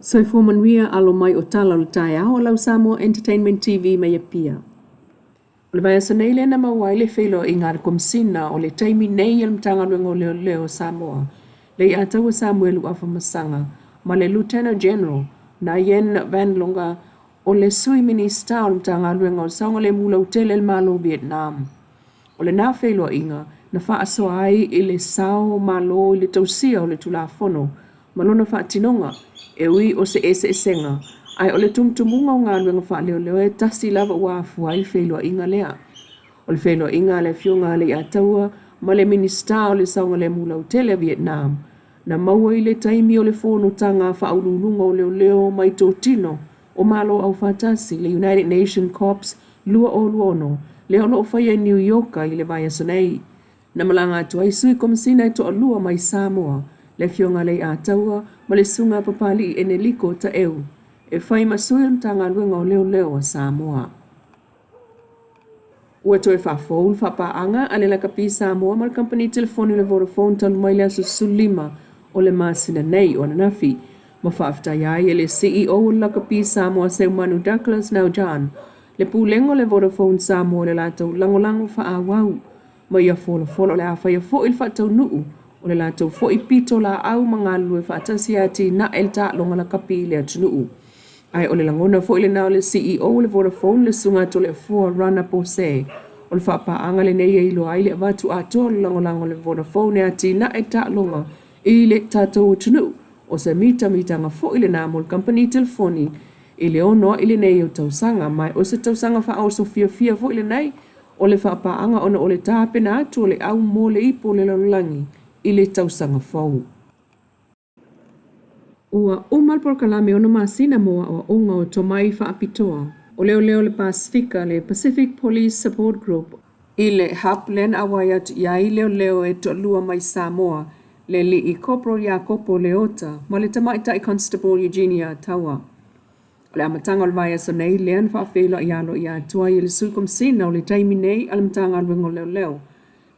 Soifua manuia alo mai o tala o le taeao o lau Samoa Entertainment TV mai Apia. O le vaiaso nei lea na maua ai le feiloaiga a le Komesina o le taimi nei a le Matagaluega o Leoleo o Samoa, Leiataua Samuelu Afamasaga, ma le Lieutenant General Nguyen Van Longa o le Sui Minisita o le Matagaluega o le Saogalemu Lautele a le Malo o Vietnam. O lena feiloaiga na faasoa ai i le sao o Malo i le tausia o le Tulafono ma lona faatinoga, e ui o se eseesega, ae o le tumutumuga o galuega faaleoleo e tasi lava ua afua ai le feiloaiga lea. O le feiloaiga a le Afioga a Leiataua ma le Minisita o le Saogalemu Lautele a Vietnam, na maua i le taimi o le fonotaga a Faauluuluga o Leoleo mai Totino o Malo Aufaatasi, le United Nations Corps 2026, lea o lo o faia i Niu Ioka i le vaiaso nei. Na malaga atu ai Sui Komesina e toalua mai Samoa, le Afioga a Leiataua ma le Susuga a Papalii Eneliko Taeu, e fai ma sui o le Matagaluega o Leoleo a Samoa. Ua toe faafou le faapaaga a le Lakapi Samoa ma le kamupani telefoni o le Vodafone talu mai le aso 15 o le masina nei o ananafi, ma faafetaia ai e le CEO o le Lakapi Samoa Seumanu Douglas Naujan le pulega o le Vodafone Samoa i le latou lagolago faaauau ma ia folafola o le a faia foi le faataunuu o le latou foi pitolaau ma galulue faatasi e atinae le taaloga lakapi i le atunuu. Ae o le lagona foi lena o le CEO o le Vodafone le Susuga Toleafoa Rana Pose, o le faapaaga lenei e iloa ai le avatu atoa o le lagolago a le Vodafone e atinae taaloga i le tatou atunuu. O se mitamitaga foi lena mo le kamupani telefoni i le ono ai lenei o tausaga, ma o se tausaga faaoso fiafia foi lenei o le faapaaga ona o le tapena atu o le au mo le ipu o le lalolagi i le tausaga fou. Ua uma le polokalame ono masina mo aoaoga o tomai faapitoa o Leoleo o le Pasefika, le Pacific Police Support Group, i le Hub lea na auai atu i ai leoleo e toalua mai Samoa, le Alii Corporal Iakopo Leota ma le Tamaitai Constable Eugenia Taua. O le amataga o le vaiaso nei lea na faafeiloai aloaia atu ai e le Sui Komesina o le taimi nei a le Matagaluega o Leoleo,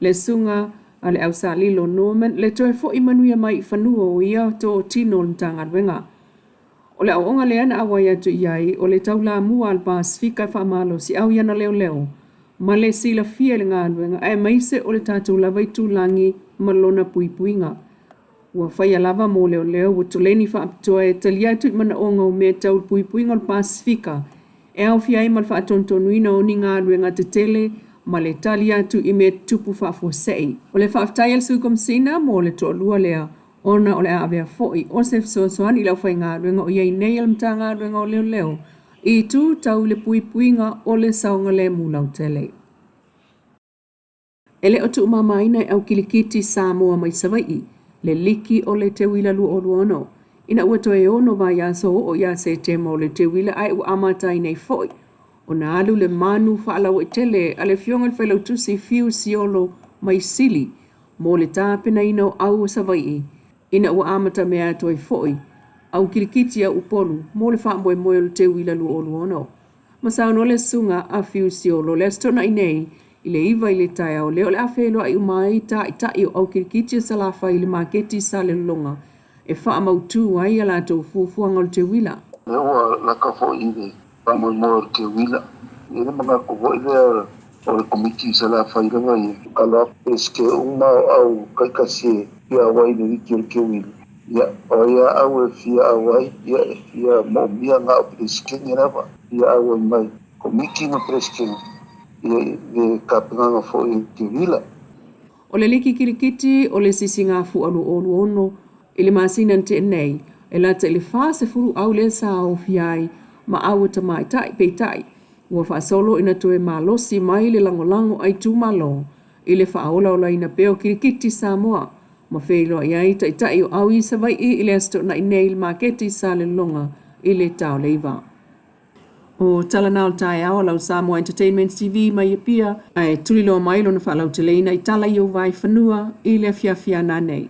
le Susuga a le Ausalilo Norman le toe foi manuia mai i fanua o ia totino o le Matagaluega. O le aoaoga lea na auai atu i ai o le taulamua a le Pasefika e faamalosiau i ana leoleo ma le silafia i le galuega aemaise o le tatou lava itulagi ma lona puipuiga. Ua faia lava mo leoleo ua toleni faapitoa e tali atu i manaoga o mea tau le puipuiga o le Pasefika e aofia ai ma le faatonutonuina o ni galuega tetele ma le tali atu i mea tutupu faafuasei. O le faafetai a le Sui Komesina mo le toalua lea ona o le a avea foi o se fesoasoani i le aufaigaluega o i ai nei a le Matagaluega o Leoleo i itu tau i le puipuiga o le saogalemu lautele. E le o tuumamaina e au kilikiti Samoa mai Savaii le liki o le Teuila 2026 ina ua toe ono vaiaso oo ia Setema o le Teuila ae ua amata ai nei foi ona alu le manu faalauaitele a le Afioga i le Failautusi Fiu Siolo mai Sili mo le tapenaina o au o Savaii ina ua amatamea atu ai foi au kilikiti a Upolu mo le faamoemoe o le Teuila 2026. Ma saunoa le Susuga a Fiu Siolo le Aso Toonai nei i le 9 i le taeao lea o le a feiloai uma ai taitai o au kilikiti a Salafai i le maketi i Salelologa e faamautu ai a latou fuafuaga o le teuila. Lea ua lata foi i le faamoemoe o le teuila. E i ai le manatu foi lea o le Komiti i Salafai lava ia. Kala pesike uma o au taitasi e fia auai i le liki o le teuila. Ia, o ai a au e fia auai, ia e fia moomia na o Peresetene lava, fia auai mai Komiti ma Peresetene, ia i le tapenaga foi o Tevila. O le liki kilikiti o le Sisigafua 2026 i le masina na tea nei, e lata i le 40 au lea sa aofia ai ma au a tamaitai, peitai, ua faasolo ina toe malosi mai le lagolago a itumalo i le faaolaolaina pea o kilikiti Samoa ma feiloai ai taitai o au i Savaii i le Aso Toonai nei i le maketi i Salelologa i le Taoleiva. O tala na o le taeao a lau Samoa Entertainment TV mai Apia, ae tuliloa mai lona faalauteleina i tala i ou vaefanua i le afiafi a nanei.